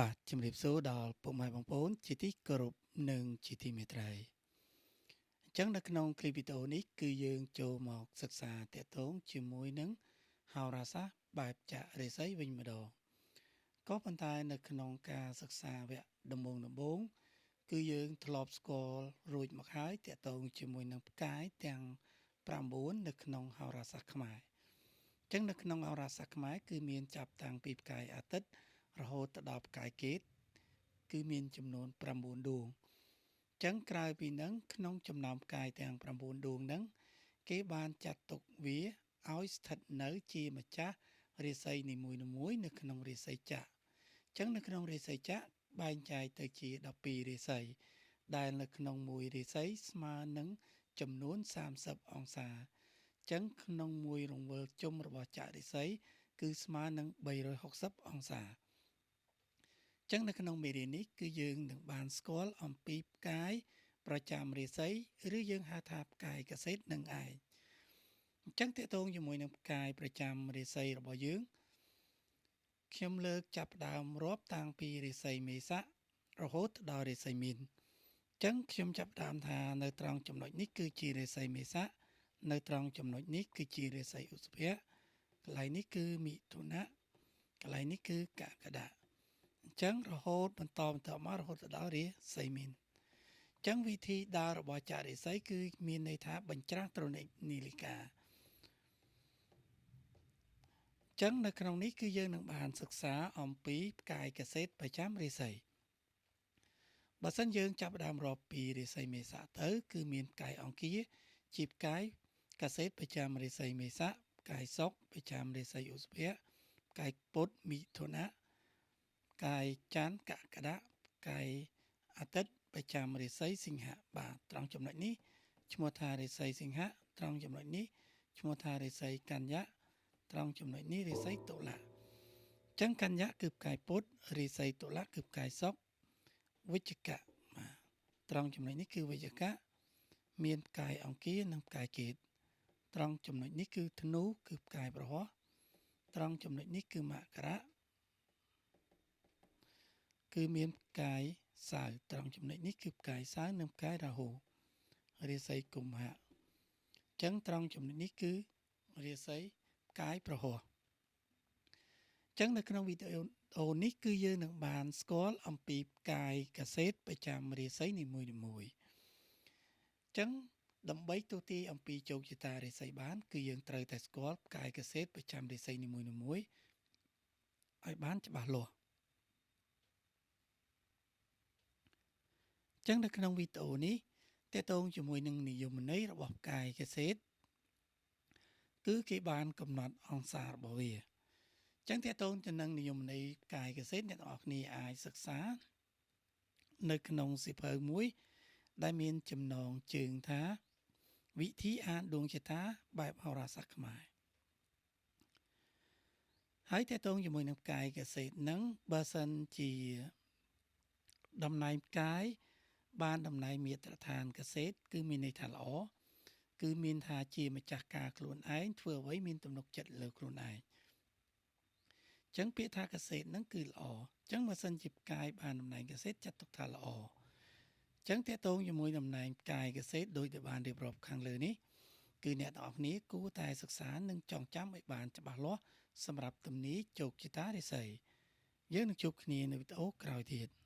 បាទជំរាបសួរដល់ពុកម៉ែបងប្អូនជាទីគោរពនិងជាទីមេត្រីអញ្ចឹងនៅក្នុងคลิปវីដេអូនេះគឺយើងចូលមកសិក្សាតាក់ទងជាមួយនឹងហោរាសាស្ត្របែបចាក់រាសីវិញម្ដងក៏ប៉ុន្តែនៅក្នុងការសិក្សាវគ្គដំបូងដំបូងគឺយើងធ្លាប់ស្គាល់រួចមកហើយតាក់ទងជាមួយនឹងផ្កាយទាំង9នៅក្នុងហោរាសាស្ត្រខ្មែរអញ្ចឹងនៅក្នុងហោរាសាស្ត្រខ្មែរគឺមានចាប់តាំងពីផ្កាយអាទិត្យរហូតទៅដល់ផ្កាយកេតគឺមានចំនួន9ដួងអញ្ចឹងក្រៅពីនឹងក្នុងចំណោមផ្កាយទាំង9ដួងហ្នឹងគេបានចាត់ទុកវាឲ្យស្ថិតនៅជាម្ចាស់រាសីនីមួយៗនៅក្នុងរាសីចក្រអញ្ចឹងនៅក្នុងរាសីចក្របែងចែកទៅជា12រាសីដែលនៅក្នុងមួយរាសីស្មើនឹងចំនួន30អង្សាអញ្ចឹងក្នុងមួយរង្វិលជុំរបស់ចក្ររាសីគឺស្មើនឹង360អង្សាអញ្ចឹងនៅក្នុងមេរៀននេះគឺយើងនឹងបានស្គាល់អំពីផ្កាយប្រចាំរាសីឬយើងហៅថាផ្កាយកសិតនឹងឯងអញ្ចឹងទាក់ទងជាមួយនឹងផ្កាយប្រចាំរាសីរបស់យើងខ្ញុំលើកចាប់ផ្ដើមរាប់តាំងពីរាសីមេសៈរហូតដល់រាសីមីនអញ្ចឹងខ្ញុំចាប់ផ្ដើមថានៅត្រង់ចំណុចនេះគឺជារាសីមេសៈនៅត្រង់ចំណុចនេះគឺជារាសីឧសភៈកន្លែងនេះគឺមិថុនៈកន្លែងនេះគឺកក្កដៈអញ្ចឹងរហូតបន្តបន្តមករហូតដល់រាសីមីនអញ្ចឹងវិធីដើររបស់ចក្ររាសីគឺមានន័យថាបញ្ច្រាស់ត្រនិចនាឡិកាអញ្ចឹងនៅក្នុងនេះគឺយើងនឹងបានសិក្សាអំពីផ្កាយកសិតប្រចាំរាសីបើសិនយើងចាប់ផ្ដើមរាប់ពីរាសីមេសៈទៅគឺមានផ្កាយអង្គារជាផ្កាយកសិតប្រចាំរាសីមេសៈផ្កាយសុក្រប្រចាំរាសីឧសភៈផ្កាយពុទ្ធមិថុនៈផ្កាយច័ន្ទកក្កដៈផ្កាយអាទិត្យប្រចាំរាសីសិង្ហៈបាទត្រង់ចំណុចនេះឈ្មោះថារាសីសិង្ហៈត្រង់ចំណុចនេះឈ្មោះថារាសីកញ្ញាត្រង់ចំណុចនេះរាសីតុលាអញ្ចឹងកញ្ញាគឺផ្កាយពុទ្ធរាសីតុលាគឺផ្កាយសុក្រវិជ្ជកៈបាទត្រង់ចំណុចនេះគឺវិជ្ជកៈមានផ្កាយអង្គារនិងផ្កាយកេតត្រង់ចំណុចនេះគឺធ្នូគឺផ្កាយប្រហោះត្រង់ចំណុចនេះគឺមករៈគឺមានផ្កាយសៅរ៍ត្រង់ចំណុចនេះគឺផ្កាយសៅរ៍និងផ្កាយរាហូរាសីកុម្ភៈអញ្ចឹងត្រង់ចំណុចនេះគឺរាសីផ្កាយប្រហោះអញ្ចឹងនៅក្នុងវីដេអូនេះគឺយើងនឹងបានស្គាល់អំពីផ្កាយកសិតប្រចាំរាសីនីមួយៗអញ្ចឹងដើម្បីទស្សន៍ទាយអំពីជោគជតារាសីបានគឺយើងត្រូវតែស្គាល់ផ្កាយកសិតប្រចាំរាសីនីមួយៗឲ្យបានច្បាស់លាស់អញ្ចឹងនៅក្នុងវីដេអូនេះទាក់ទងជាមួយនឹងនិយមន័យរបស់ផ្កាយកសិតគឺគេបានកំណត់អង្សារបស់វាអញ្ចឹងទាក់ទងទៅនឹងនិយមន័យផ្កាយកសិតអ្នកទាំងអស់គ្នាអាចសិក្សានៅក្នុងសៀវភៅមួយដែលមានចំណងជើងថាវិធីអានដួងជតាបែបហោរាសាស្ត្រខ្មែរហើយទាក់ទងជាមួយនឹងផ្កាយកសិតនឹងបើសិនជាតំណែងផ្កាយបានតំណែងមាត្រដ្ឋានកសិតគឺមានន័យថាល្អគឺមានថាជាម្ចាស់ការខ្លួនឯងធ្វើអ្វីមានទំនុកចិត្តលើខ្លួនឯងអញ្ចឹងពាក្យថាកសិតហ្នឹងគឺល្អអញ្ចឹងបើសិនជាផ្កាយបានតំណែងកសិតចាត់ទុកថាល្អអញ្ចឹងទាក់ទងជាមួយតំណែងផ្កាយកសិតដោយដែលបានរៀបរាប់ខាងលើនេះគឺអ្នកទាំងអស់គ្នាគួរតែសិក្សានិងចងចាំឲ្យបានច្បាស់លាស់សម្រាប់ទំនាយជោគជតារាសីយើងនឹងជួបគ្នានៅវីដេអូក្រោយទៀត។